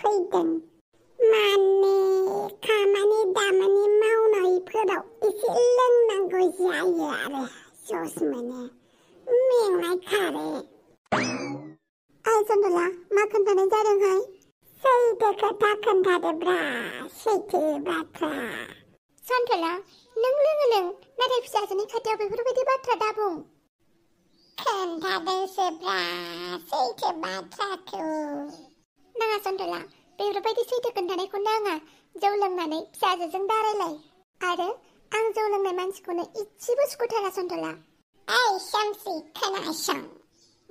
फैदों। माने खामानि दामानि मावनायफोराव एसे लोंनांगौ जायो आरो जस मोनो, मेंनाय खारो। ओइ सन्दला, मा खोन्थानाय जादोंहाय? सैथो खोथा खोन्थादोब्रा, सैथो बाथ्रा। सन्दला, नों लोङो नाथाय फिसाजोनि खाथियाव बेफोरबायदि बाथ्रा दाबुं। खोन्थादोंसोब्रा सैथो बाथ्राखौ। नाङा सन्दला, बेफोरबायदि सैथो खोन्थानायखौ नाङा। जौ लोंनानै फिसाजोजों दारायलाय। आरो आं जौ लोंनाय मानसिखौनो इसेबो सुखुथारा सन्दला। ओइ शामसि, खोनासं,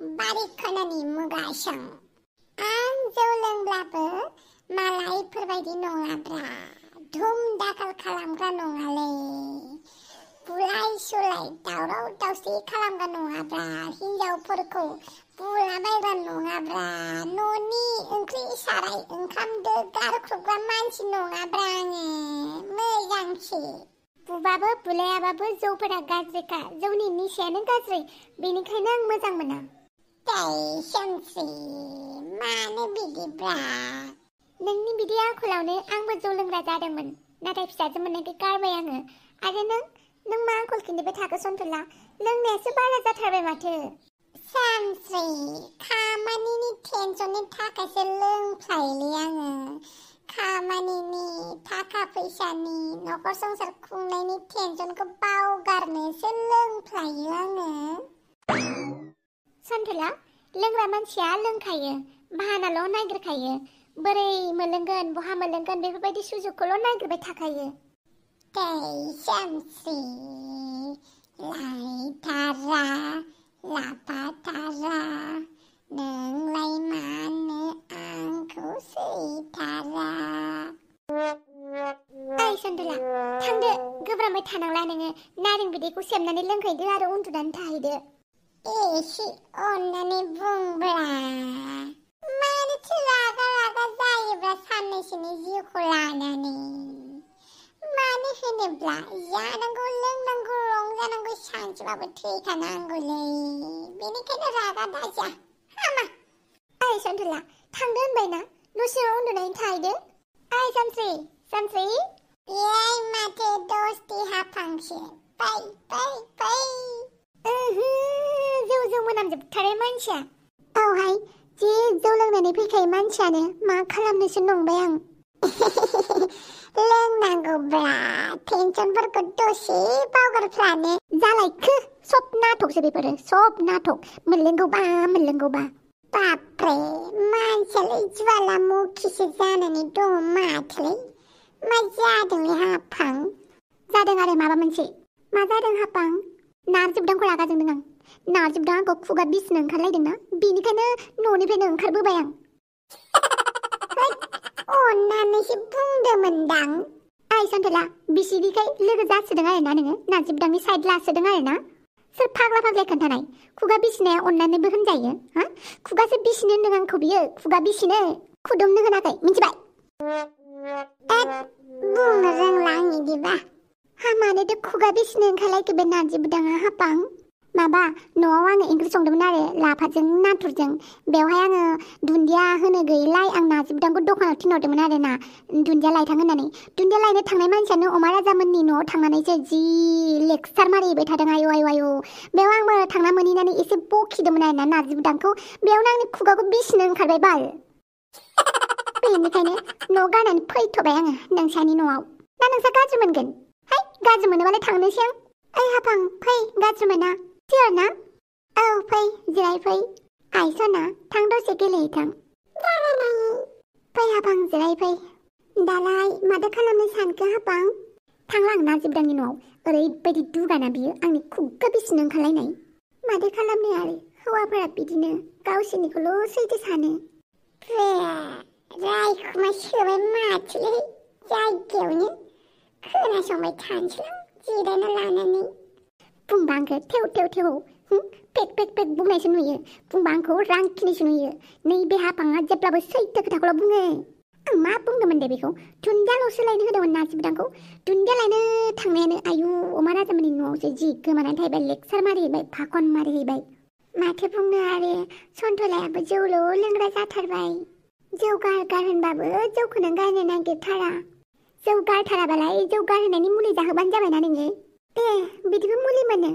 बारिखोनानि मुगासं। आं जौ लोंब्लाबो मालायफोरबायदि नङाब्रा, धुम दाखाल खालामग्रा नङालै। बुलाय सुलाय दावराव दावसि खालामग्रा नङाब्रा, हिनजावफोरखौ बुलाबायग्रा नङाब्रा, न'नि ओंख्रि साराय ओंखाम दो गारख्रुबग्रा मानसि नङाब्रा आङो, मोजांसो। बुबाबो बुलायाबाबो जौफोरा गाज्रिखा, जौनि निसायानो गाज्रि, बेनिखायनो आं मोजां मोना। ओइ शामसि, मानो बिदिब्रा? नोंनि बिदि आखलावनो आंबो जौ लोंग्रा जादोंमोन, नाथाय फिसाजो मोननायखाय गारबाय आङो। आरो नों मा आखल खिन्थिबाय थाखो सन्तला? लोंनायासो बारा जाथारबाय माथो। शामसि, खामानिनि टेनसननि थाखायसो लोंफ्लायोलै आङो। खामानिनि, थाखा फैसानि, न'खर संसार खुंनायनि टेनसनखौ बावगारनोसो लोंफ्लायो आङो। सन्तला, लोंग्रा मानसिया लोंखायो, बाहानाल' नागिरखायो। बोरै मोनलोंगोन, बहा मोनलोंगोन बेफोरबायदि सुजुगखौल' नागिरबाय थाखायो। दै शामसि, लायथारा लाफाथारा, नोंलाय मानो आंखौ सैथारा? ओइ सन्तला, थांदो, गोब्राबबाय थानांला नोङो। नारें बिदैखौ सेबनानै लोंहैदो आरो उन्दुनानै थाहैदो। एसे अन्नानै बुंब्रा, मानोथो रागा रागा जायोब्रा साननैसोनि जिउखौ लानानै? मानो होनोब्ला जानांगौ लोंनांगौ रंजानांगौ सानसेबाबो थैखानांगौलै, बेनिखायनो रागा दाजा, हामा। ओइ सन्तला, थांदो होनबायना, न' सिङाव उन्दुनानै थाहैदो। ओइ सानस्रि, सानस्रि। एइ माथो दस्ति हाफांसो, फै फै फै। जौ मोनामजोबथारो मानसिया। औहाय, जे जौ लोंनानै फैखायो मानसियानो, मा खालामनोसो नंबाय आं। लोंनांगौब्रा, टेनसनफोरखौ दसे बावगारफ्लानो। जालायखो, सब नाटकसो बेफोरो, सब नाटक। मोनलोंगौबा। बाप्रे, मानसियालाय ज्वालामुखिसो जानानै दङ माथोलै। मा जादोंलै हाफां? जादों आरो माबा मोनसे। मा जादों हाफां? नारजोबदांखौ रागा जोंदों आं। नारजोबदां आंखौ खुगा बिसिनो ओंखारलायदोंना, बेनिखायनो न'निफ्रायनो ओंखारबोबाय आं। अन्नानैसो बुंदोंमोनदां। ओइ सन्तला, बिसिनिखाय लोगो जासोदों आरोना नोङो, नारजोबदांनि साइड लासोदों आरोना? सोर फाग्ला खोन्थानाय? खुगा बिसिनाया अन्नानैबो होनजायो, हा? खुगासो बिसिनो होनदों आंखौ बियो, खुगा बिसिनो। खुदुमनो होनाखै, मिथिबाय? बुंनो रोंला आं इदिबा। मानोथो खुगा बिसिनो ओंखारलायखो बे नारजोबदाङा हाफां? माबा, न'आव आङो ओंख्रि संदोंमोन आरो लाफाजों नाथुरजों। बेवहाय आङो दुन्दिया होनो गैयैलाय आं नारजोबदांखौ दखानाव थिनहरदोंमोन आरो ना, दुन्दिया लायथां होननानै। दुन्दिया लायनो थांनाय मानसियानो अमा राजामोननि न'आव थांनानैसो जि लेक्सार मारिहैबाय थादों, आयौ। बेयाव आंबो थांना मोनहैनानै एसे बखिदोंमोन आरो ना नारजोबदांखौ, बेयावनो आंनि खुगाखौ बिसिनो ओंखारबाय बाल। बेनिखायनो न' गारनानै फैथ'बाय आङो नोंसानि न'आव। ना नोंसा गाज्रि मोनगोन? हाय, गाज्रि मोनोबालाय थांनोसै आं। ओइ हाफां, फै, गाज्रि मोना। सियर ना? औ, फै, जिराय फै। आइ सना, थां दसे गेलेहैथां। फै हाफां, जिराय फै। दालाय माथो खालामनो सानखो हाफां? थांलां नारजोबदांनि न'आव। ओरैबायदि दुगाना बियो, आंनि खुगा बिसिनो ओंखारलायनाय। माथो खालामनो आरो, हौवाफोरा बिदिनो, गावसोरनिखौल' सैथो सानो। रायखुमा सोबाय माथोलै जायगायावनो। खोनासंबाय थानोसैलां जिरायना लानानै। बुंबा आंखौ थेव पेक बुंनायसो नुयो। बुंबा आंखौ रांखिनिसो नुयो। नैबे हाफाङा जेब्लाबो सैथो खोथाखौल' बुङो। आं मा बुंदोंमोन दे बेखौ? दुन्दियाल'सो लायनो होदोंमोन नारजोबदांखौ। दुन्दिया लायनो थांनायानो आयु अमा राजामोननि न'आवसो जि गोमानानै थाहैबाय, लेक्सार मारिहैबाय, फाखन मारिहैबाय। माथो बुंनो आरो, सन्तलायाबो जौल' लोंग्रा जाथारबाय। जौ गारहोनबाबो जौखौनो गारनो नागिरथारा। जौ गारथाराबालाय जौ गारहोनायनि मुलि जाहोबानो जाबायना नोङो। दे बिदिबो मुलि मोनो।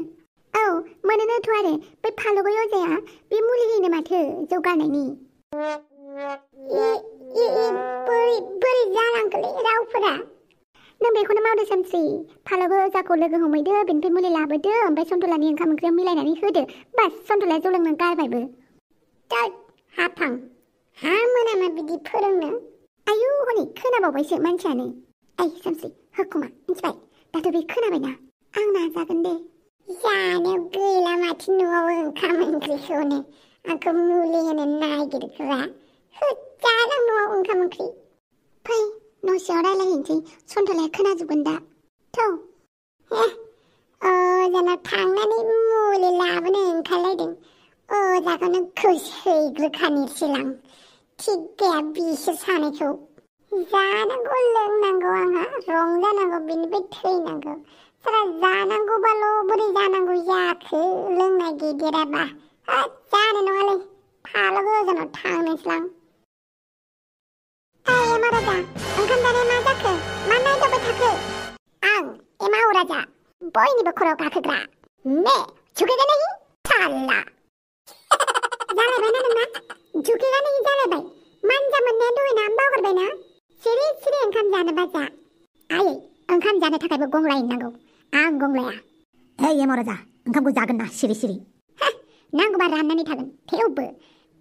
औ मोनोनोथ' आरो बै फालगै अजाया बे मुलि होनो माथो जौ गारनायनि। बोरै जालांखोलै रावफोरा? नों बेखौनो मावदो सानस्रि। फालगै अजाखौ लोगो हमहैदो, बेनिफ्राय मुलि लाबोदो, ओमफ्राय सन्तलानि ओंखाम ओंख्रियाव मिलायनानै होदो। बास सन्तलाया जौ लोंनो गारबायबो। हाफां हा मोनामा बिदि फोरोंनो? आयु हनै खोनाबावबायसो मानसियानो। ओइ सानस्रि होखुमा मिथिबाय? दाथ' बे खोनाबायना? आं नाजागोन दे। जानायाव गैला माथो न'आव ओंखाम ओंख्रिखौनो आंखौ मुलि होनो नागिरग्रा। होजाला न'आव ओंखाम ओंख्रि। फै न' सिङाव रायलायहैनोसै, सन्तलाया खोनाजोबगोन दा। थौ अजानाव थांनानै मुलि लाबोनो ओंखारलायदों। अजाखौनो गोसैग्रोखानिसैलां। थिग गैया बिसोर सानैखौ। जानांगौ लोंनांगौ आंहा रंजानांगौ बिनिफ्राय थैनांगौ। सारा जानांगौबाल' बोरै जानांगौ जाखो लोंनाय गैदेराबा। जानो नङालै फालगै अजानाव थांनोसैलां। एमा राजा ओंखाम जानाया मा जाखो? मा नायदावबाय थाखो? आं एमाव राजा बयनिबो खर'आव गाखोग्रा। ने झुकेगा नहीं साला। जालायबायना नोंना? झुकेगा नहीं जालायबाय। मानजा मोननाया दहायना बावगारबायना? सिरि सिरि ओंखाम जानोबा जा। आयै ओंखाम जानो थाखायबो गंग्लाय नांगौ। आं गंग्लाया। ओइ एमाव राजा ओंखामखौ जागोन ना सिरि सिरि? नांगौबा राननानै थागोन। थेवबो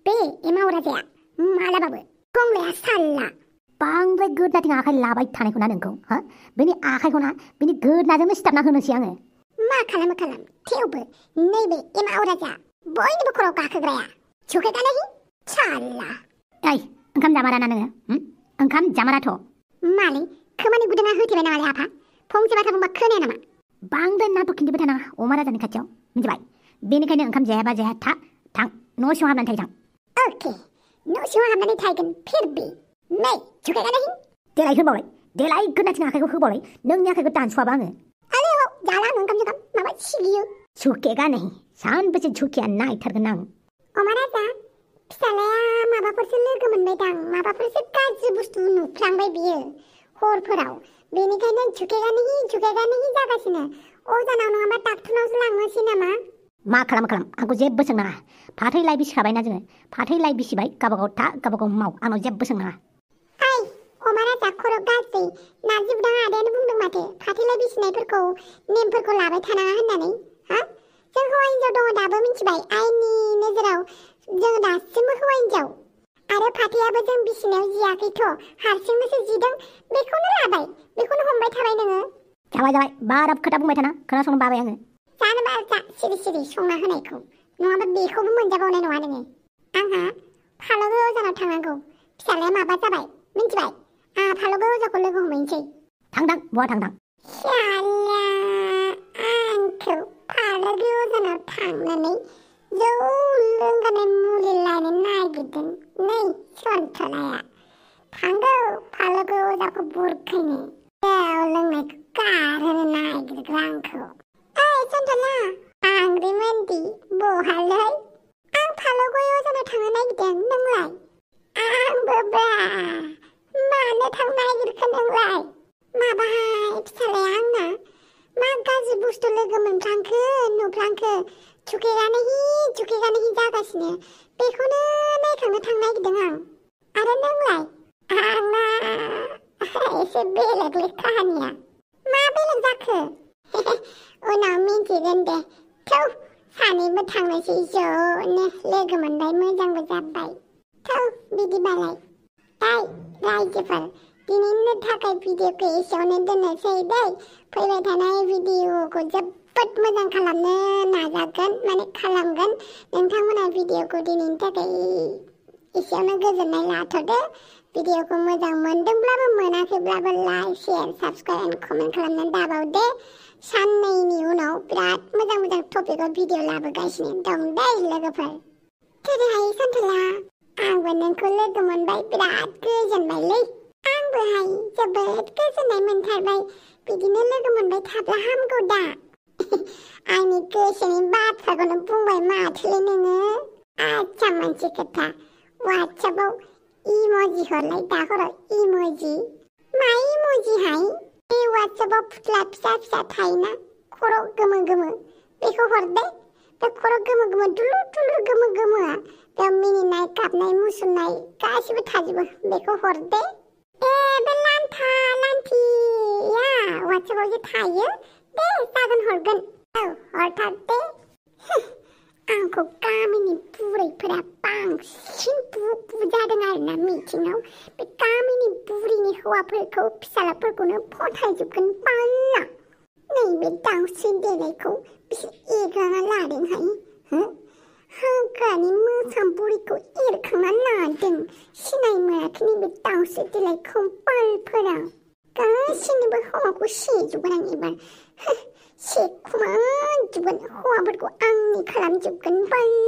बे एमाव राजाया मालाबाबो गंग्लाया साला। बांद्राय गोदनाथिं आखाइ लाबाय थानायखौ ना नोंखौ बेनि आखाइखौ ना बिनि गोदनाजोंनो सिथाबना होनोसै आङो। मा खालाम थेवबो नैबे एमाव राजा बयनिबो खर'आव गाखोग्राया झुकेगा नहीं साला। ओइ ओंखाम जामारा ना नोङो? ओंखाम जामाराथ'। मालै खोमानि गुदुङा होथेबाय नामालै आफा? फंसे बाथ्रा बुंबा खोनाया नामा? बांद्राय नाटक खिन्थिबाय थानाङा अमा राजानि खाथियाव मिथिबाय? बेनिखायनो ओंखाम जायाबा जाया थां न' सिङाव हाबनानै थाहै थां। अके न' सिङाव हाबनानै थाहैगोन फिरबि। नै झुकेगा नहीं। देलाय होबावलाय, देलाय गोदनाथिं आखाइखौ होबावलाय, नोंनि आखाइखौ दानस'वाबा आङो। आले जाला आं ओंखाम माबा सिगियो। झुकेगा नहीं सानबेसे झुकिया नायथारगोन आं। अमा राजा फिसालाया माबाफोरसो लोगो मोनबायदां, माबाफोरसो गाज्रि बुस्थु नुफ्लांबाय बियो हरफोराव। बेनिखायनो झुकेगा नहीं जागासिनो। अजानाव नङाबा डाक्टरनावसो लांनोसै नामा? मा खालाम आंखौ जेबो सोंनाङा। फाथै लाइ बिसिखाबायना जोङो, फाथै लाइ बिसिबाय गावबागाव माव, आंनाव जेबो सोंनाङा। ओइ अमा राजा खर' गाज्रि नारजि बुदां आदायानो बुंदों माथो फाथै लाइ बिसिनायफोरखौ नेमफोरखौ लाबाय थानाङा होननानै। जों हौवा हिनजाव दङ दाबो मिथिबाय? आयेननि नोजोराव जों दासिमबो हौवा हिनजाव। आरो फाथैयाबो जों बिसिनायाव जियाखैथ', हारसिंनोसो जिदों। बेखौनो लाबाय, बेखौनो हमबाय थाबाय नोङो। जाबाय बारा खोथा बुंबाय थाना खोनासंनो बाबाय आङो। जानोबा जा सिरि सिरि संना होनायखौ, नङाबा बेखौबो मोनजाबावनाय नङा नोङो। आंहा फालगै अजानाव थांनांगौ। फिसालाया माबा जाबाय मिथिबाय? आंहा फालगै अजाखौ लोगो हमहैनोसै। थां बहा थांदां? साला आंखौ फालगै अजानाव थांनानै जौ लोंगानाय मुलि लायनो नागिरदों नै सन्तलाया। थांगौ फालगै अजाखौ बुरखायनो। जौ लोंनायखौ गारहोनो नागिरग्रा आंखौ। ओइ सन्तला आंग्रिमोनदि बहालै? आं फालगै अजानाव थांनो नागिरदों। नोंलाय? आंबो ब्रा। मानो थांनो नागिरखो नोंलाय? माबाहाय फिसालाया आंना मा गाज्रि बुस्थु लोगो नुफ्लांखो झुकेगा नहीं जागासिनो। बेखौनो नायखांनो थांनो नागिरदों आं। आरो नोंलाय? आंना एसे बेलेगलै काहानिया। मा बेलेग जाखो? उनाव मिन्थिगोन दे। थौ सानैबो थांनोसै ज'नो, लोगो मोनबाय मोजांबो जाबाय। थौ बिदिबालाय। रायजोफोर दिनैनि थाखाय भिडिअखौ एसेयावनो दोननोसै दै। फैबाय थानाय भिडिअखौ जोबोद मोजां खालामनो नाजागोन, खालामगोन। नोंथांमोना भिडिअखौ दिनैनि थाखाय एसेयावनो गोजोननाय लाथ'दो। भिडिअखौ मोजां मोनदोंब्लाबो मोनाखैब्लाबो like share subscribe and comment खालामनानै दाबावदो। साननैनि उनाव बिराद मोजां टपिकआव भिडिअ लाबोगासिनो दं दै लोगोफोर। जेरैहाय सन्तला आंबो नोंखौ लोगो मोनबाय बिराद गोजोनबायलै। आंबोहाय जोबोद गोजोननाय मोनथारबाय। बिदिनो लोगो मोनबाय थाब्ला हामगौ दा। आंनि गोसोनि बाथ्राखौनो बुंबाय माथोलै नोङो। आच्छा मोनसे खोथा, वाट्सएपआव इम'जि हरलाय दा हर इम'जि मा इम'जिहाय बे वाट्सएपआव फुथ्ला फिसा फिसा थायोना खर' गोमो गोमो बेखौ हरदे बे खर' गोमो गोमो दुलुर दुलुर गोमो गोमोआ बेयाव मिनिनाय गाबनाय मुसुरनाय गासिबो थाजोबो बेखौ हरदे ए बे लान्था लान्थिया वाट्सएपआव जे थायो दे जागोन हरगोन औ हरथारदे आंखौ गामिनि बुरैफोरा बांसिन बुजादों आरोना मिटिंआव बे गामिनि बुरिनि हौवाफोरखौ फिसालाफोरखौनो फथायजोबगोन बाला नैबे दाउस्रि देलायखौ बिसोर एगारना लादोंहाय हो हाग्रानि मोसा बुरिखौ एरखांना लादों सिनाय मोनाखै नैबे दाउस्रि देलायखौ बालफोरा गासिनिबो हौवाखौ सेजोबगोन आं एबार सेखुमाजोबगोन हौवाफोरखौ आंनि खालामजोबगोन बाला